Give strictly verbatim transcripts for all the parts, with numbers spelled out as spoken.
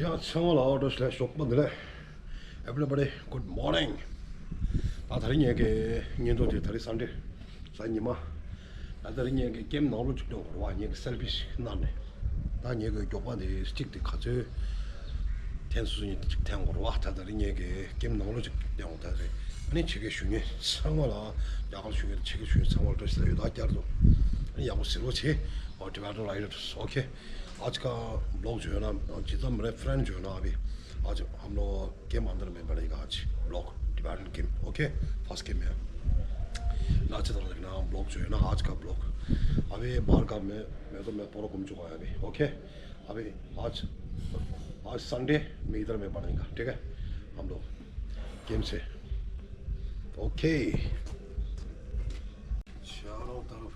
ཡ་ཚང་མ་ལ་འོ་བཀྲ་ཤིས་བདེ་ལེགས། Everybody, good morning. ད་དེ་རིང་ངེད་ཀྱི་བརྙན་ཐུང་དེ་དེ་རིང་སང་ཉིན་མ། ད་དེ་རིང་ངེད་ཀྱི་ཀེམ་ནང་ལོགས་ཅིག་སྟོན་དགོས་རེད་བ། ངེད་ཀྱི་སེལ་ཕི་ཞིག་གནང་ནས། ད་ངེད་ཀྱི་མགྱོགས་པ་དེ་སི་ཊིག་དེ་ག་ཚོད་འཐེན་ཚུགས་ཚུགས་ཅིག་འཐེན་དགོས་རེད་བ། ད་དེ་རིང་ངེད་ཀྱི་ཀེམ་ནང་ལོགས་ཅིག་སྟོན་དགོས། ད་རེད། ཨ་ནི་ཆེད་མཁས་ཞུ་མཁན་ཚང་མ་ལ། རྒྱ་གར་ཞུ་མཁན་དང་ཆེད་མཁས་ཞུ་མཁན་ཚང་མ་ལ་བཀྲ་ཤིས་བདེ་ལེགས་ཡོད། ད་བསྐྱར་དུ་ཨ་ནི་ཡག་པོ་ཟེར་རོགས་བྱེད། ཨོ་Tibetan Riders, okay. आज का ब्लॉग जो है ना, जितना मेरे फ्रेंड जो है ना, अभी आज हम लोग गेम अंदर में बढ़ेगा। आज blog Tibetan game, okay, first game है। ना, अच्छा तरह देखना ब्लॉग जो है ना, आज का ब्लॉग। अभी बाहर का मैं, मैं तो, मैं पूरा घूम चुका है अभी, ओके। अभी आज, आज संडे में इधर में बढ़ेगा, ठीक है, हम लोग गेम से, ओके। चारों तरफ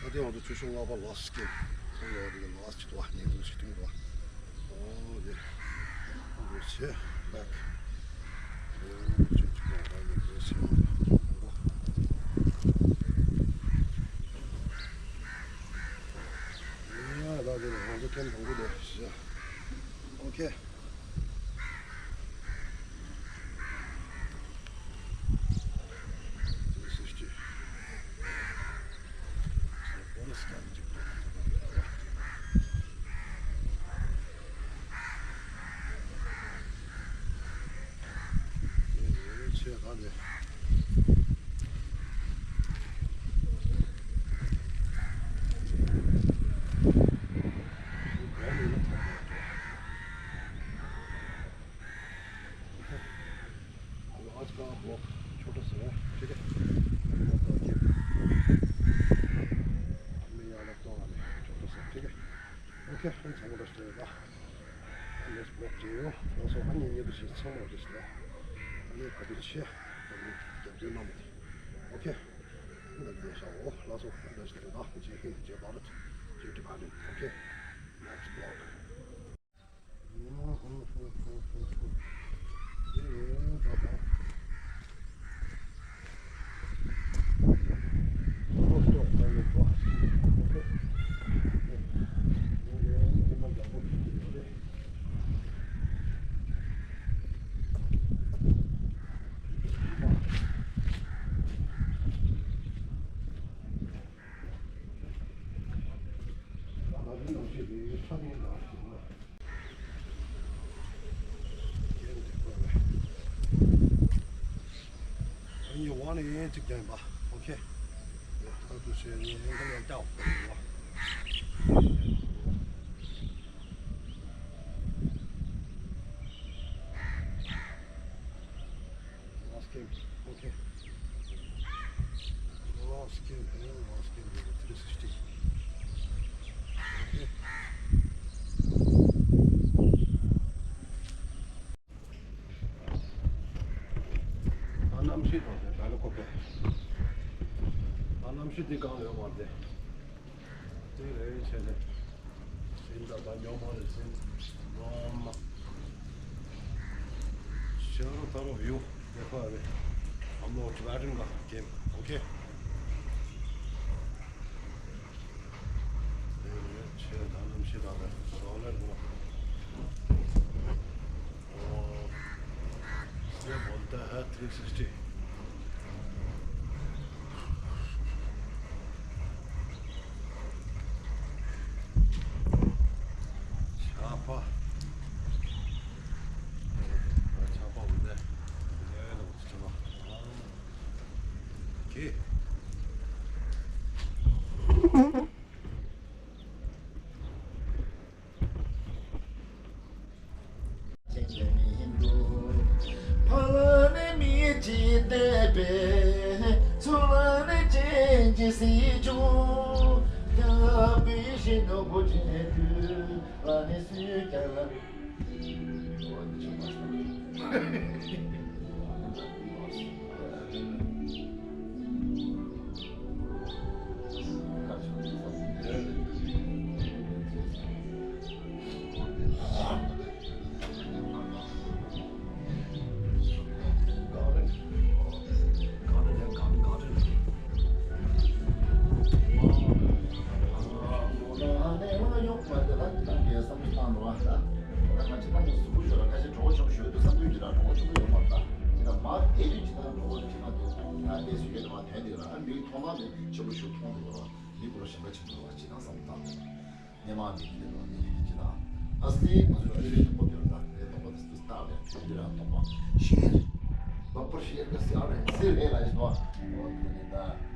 ད་དེ་ང་ཚོ་ཆུ་ཤོང་ལྔ་པ་ལ་སི་ཊི་གེམ་ཚོ་ཡོད་རེད། ལ་སི་ཊི་ཊུ་ལ་ཉིན་རེ་ཞིག་ཐུང་རེད། ཨོ་དེ་འདུག་ཆེ་བེག་དེ་ཆུ་ཆུ་ལྔ་པ་ཉིན་རེ་ཞིག་ཡོད་རེད། ཡ་ད་དེ་ང་ཚོ་ཀེམ་དང་པོ་དེ་ཞིག་ཨོ་ཁེ། आज का ब्लॉग छोटा सा है, ठीक है। ब्लॉग का ये मैं यहाँ लगता हूँ अभी छोटा सा, ठीक है। OK, फ्रेंड्स, हम लोग रखते हैं। नेक्स्ट ब्लॉग चाहिए हो, दोस्तों, अन्य ये भी चीज़ हम लोग इसलिए अन्य कभी छः कभी जब भी ना मत। OK, लग गया सा वो लासो रखते हैं। जय हिंद, जय भारत, जय Tibetan. OK, next blog. ཡིན་པ། ཨོ་ཁེ། ཁ་ཐུག་བྱས་ནས་ཡིན་ག་ལ་ལྟ། Last game, okay. Last game, yeah, last game, yeah, three sixty. Okay. ཨ་གནམ་གཤིས་དང་དེ་ད་ལོ་ཁོ་པས། ཨ་གནམ་གཤིས་འདི་གང་ལ་ཡོད་མ་རེད། དེ་རེད་བྱས་ནས། ཟིན་ད་ད་ཉོ་མ་རེད་ཟིན། ངོ་མ། ཤ་རོ་ད་རོ་ཡོ། དེ་ཁ་རེད། ཨམ་ལོ་ཊི་བེ་ཊན་ག་གེམ། ཨོ་ཁེ། དེ་རེད་བྱས་ད་གནམ་གཤིས་ད་རེད་རོ་ལེར་ངོ་། ཨོ། སེ་བོན་ད་ཧ་ཐི་རི་སིག་སི་ཊི། ཆར་པ། ཆར་པ་འོ་ནས། ལས་དང་ཆར་པ། ཨ། ཁེ། པའི་ཚུལ་ལ་ནི་སྤྱན་གྱིས་གཟིགས་བྱུང་། སྐྱབས་པའི་ཞིང་དུ་བུ་ཆེན་དུས་ལ་ནི་སུས་ཀྱང་ལ། སྙན་མ་འདི་འདི་ལོ་ནི་ཅི་དང་། ཨ་སི་ང་ཚོ་ཨ་རིའི་ཐོག་པ་དེར་ད་དེ་ཐོག་པ་དེ་སྟག་ལས་དེ་རང་ཐོག་པ་ཤེར། ལོ་པར་ཤེར་ག་སི་ཨ་རེ་སི་རེ་ལ་ཡིན་ནོ། འོ་དེ་ནི་ད་